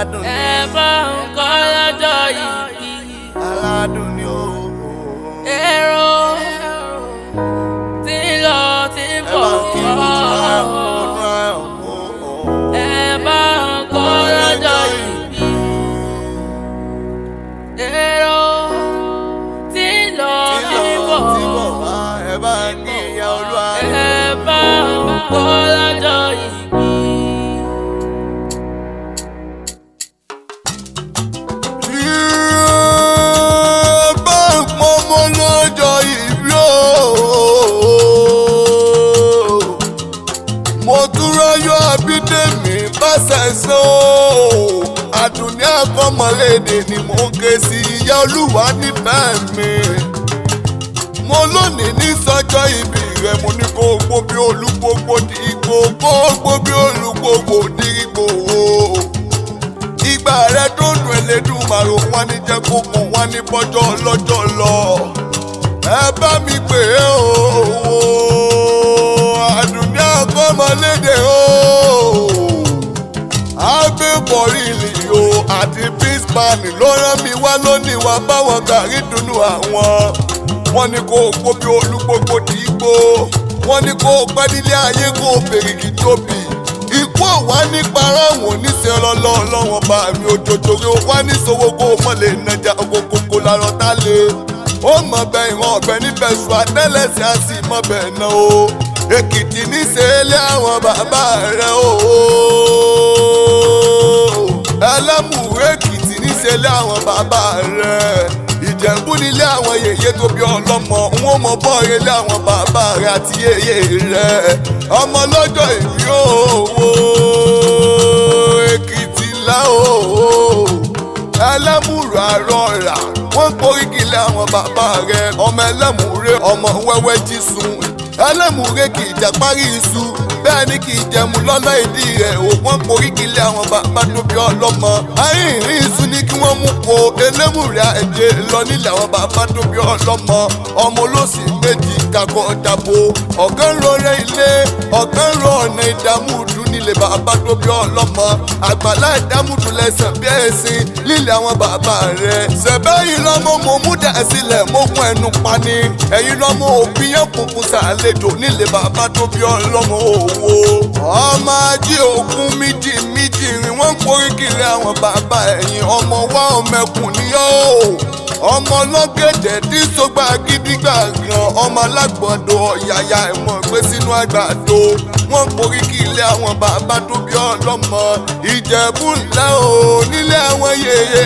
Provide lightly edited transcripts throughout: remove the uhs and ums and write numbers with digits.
Aládùn ni. Ẹ bá ń kọ́ lọ́jọ́ ìbí. Aládùn ni o. Èrò tí ń lọ tí ń Ẹ bọ̀. bá ń kí Motúnráyọ̀, Motúnráyọ̀ o. Ẹ bá ń kọ́ lọ́jọ́ ìbí. Èrò tí ń lọ Tí tí ń lọ bọ̀. tí bọ̀ wá, ẹ bá ń kí ìyá olúwa. Ẹ bá ń kọ́ lọ́jọ́ ìbí. Bá ń pọn ọmọ lọ́jọ́ ìbí o. Motúnráyọ̀ Abídèmí bá ṣẹ̀ṣẹ̀ o. Àdùnní àkọ́mọlédè ni mò ń ké sí, ìyá olúwa nífẹ̀ẹ́ mi. Mo lónìí ní sọ́jọ́ ìbí rẹ̀, mo ní kó gbó bí olúgbógbó di igbó, kó gbó bí olúgbógbó di igbó o. Ìgbà rẹ tó dùn Elédùmarè wá ní jẹ́ kó mọ̀ wá ní bọ́jọ́ lọ́jọ́ lọ. Ẹ bá mi pè é o, Àdùnní àkọ́mọlédè o. Abẹ́ bọ̀rìlì o àti Bisman ló rán mi wá lónìí wá báwọn gàrí dùnú àwọn. Wọ́n ní kó o gbó bí olúgbógbó dìgbò. Wọ́n ní kó o pẹ́ nílé ayé kó o fèrèkì tóbi. Ikú òwá nípa aráwọ̀ oníṣẹ́ ọlọ́lọ́ ọlọ́wọ́n bá mi òjòjòrè ó wá níṣòwò kó o mọ̀ lè nàjà òkòkòkò lárọ̀ tá lè. Ó mọ̀ bẹ ìran ọ̀bẹ níbẹ̀ sùn àtẹ́lẹsẹ̀ á sì mọ̀ bẹ̀ náà o. Èkìtì níṣẹ́ ilé àwọn bàbá rẹ̀ o. Ẹlẹ́mùú Èkìtì níṣẹ́ ilé àwọn bàbá rẹ̀. Ìjẹ̀bú nílé àwọn yèyé tó bí ọlọ́mọ, n ó mọ bọ́ọ̀rẹ́ ilé àwọn bàbá rẹ̀ àti yèyé rẹ̀. Ọmọ lọ́jọ́ ìbí òwò Èkìtì ńlá òwò. Ẹlẹ́mùrú àrọ̀rà wọ́n poríkì ilé àwọn bàbá rẹ̀. Ọmọ ẹlẹ́mùrẹ́ ọmọ wẹ́wẹ́ jísun. Ẹlẹ́mùrẹ́ kì í jàpárí iṣu, bẹ́ẹ̀ ni kì í jẹmu lọ́lá ìdí rẹ̀ ò. Wọ́n poríkì ilé àwọn bàbá tó bí ọlọ́mọ. Arìnrìn iṣu ni kí wọ́n mú ko ẹlẹ́mùrẹ́ ẹ̀jẹ̀ lọ nílẹ̀ àwọn bàbá tó bí ọlọ́mọ. Ọmọ olóṣì méjì dàgọ̀dàbò, ọ̀kan ń rọrẹ ilé, ọ̀kan ń rọ ọ̀nà ìdààmú dùn nílé bàbá tó bí ọlọ́mọ. Àgbàlá ìdámúdù lẹ́sàn bí ẹ̀sìn lílẹ̀ àwọn bàbá rẹ̀. Ṣẹ̀bẹ́ yìí lọ́mọ mo mú dà sílẹ̀ mo kún ẹnu pani. Ẹ̀yin lọ́mọ òbí yẹn kúnkún sàlejò nílé bàbá tó bí ọlọ́mọ òwò. Ọmọ ajé ògún méjì méjì rìn wọ́n ń poríkìlẹ̀ àwọn bàbá ẹ̀yìn ọmọ wa ọmọkùn níyọ́ o. Ọmọ ọlọ́gẹ̀dẹ̀ tí sọgbà gidigba gan, ọmọ alágbọ̀dọ̀ ọ̀yàyà ẹ̀mọ́ gbé sínú àgbàdo. Wọ́n poríkì ilé àwọn bàbá tó bí ọlọ́mọ. Ìjẹ̀bú ńlá o nílé àwọn yèyé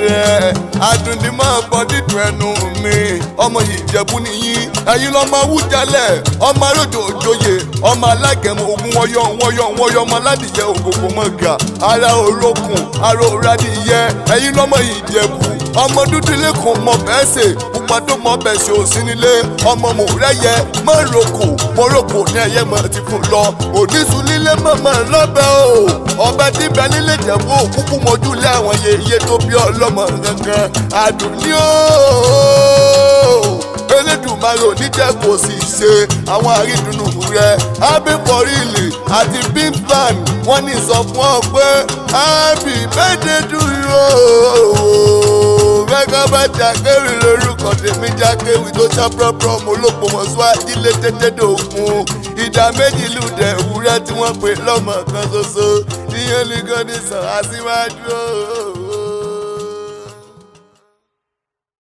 rẹ̀. Àdùnní máa bọ dídùn ẹnu mi. Ọmọ Ìjẹ̀bú nìyí, ẹ̀yin lọ́mọ Awújalẹ̀, ọmọ arójò òjòyè, ọmọ alágẹ̀mọ ogun wọ́yọ̀ wọ́yọ̀ wọ́yọ̀, ọmọ aládìyẹ ògògò mọ̀gà, ara òrókùn, ara òradìyẹ, ẹ̀yin lọ́mọ Ìjẹ̀bú. Ọmọ dúdú lẹ́kùn mọ bẹ́ẹ̀ sè, pupa tó mọ bẹ́ẹ̀ ṣe ò sí nílé. Ọmọ mò rẹ́yẹ mọ́ roko mọ́ roko ní ẹyẹ mọ́ ti fò lọ. Oníṣu nílé mọ̀mọ́ lọ́bẹ̀ o. Ọbẹ̀ tí bẹ nílé Ìjẹ̀bú òkúkú mojú lé àwọn yèyé tó bí ọlọ́mọ gangan. Àdùnní o, Elédùmarè ò ní jẹ́ kó sì ṣe àwọn àrídùnnú rẹ̀. Happy Bọ̀rìlì àti Bimpan wọ́n ní sọ fún ọ pé happy birthday to you. Mẹ́gà bá jákéwì lórúkọ tèmi, jákéwì tó ṣá pọ́pọ́ mo ló pò mọ́ sọ ajílẹ̀ tètè dòkun. Ìdá méjì lùdẹ̀ ewúrẹ́ tí wọ́n pè lọ́mọ kan ṣoṣo. Ìyẹn nìkan ní sàn aṣíwájú o.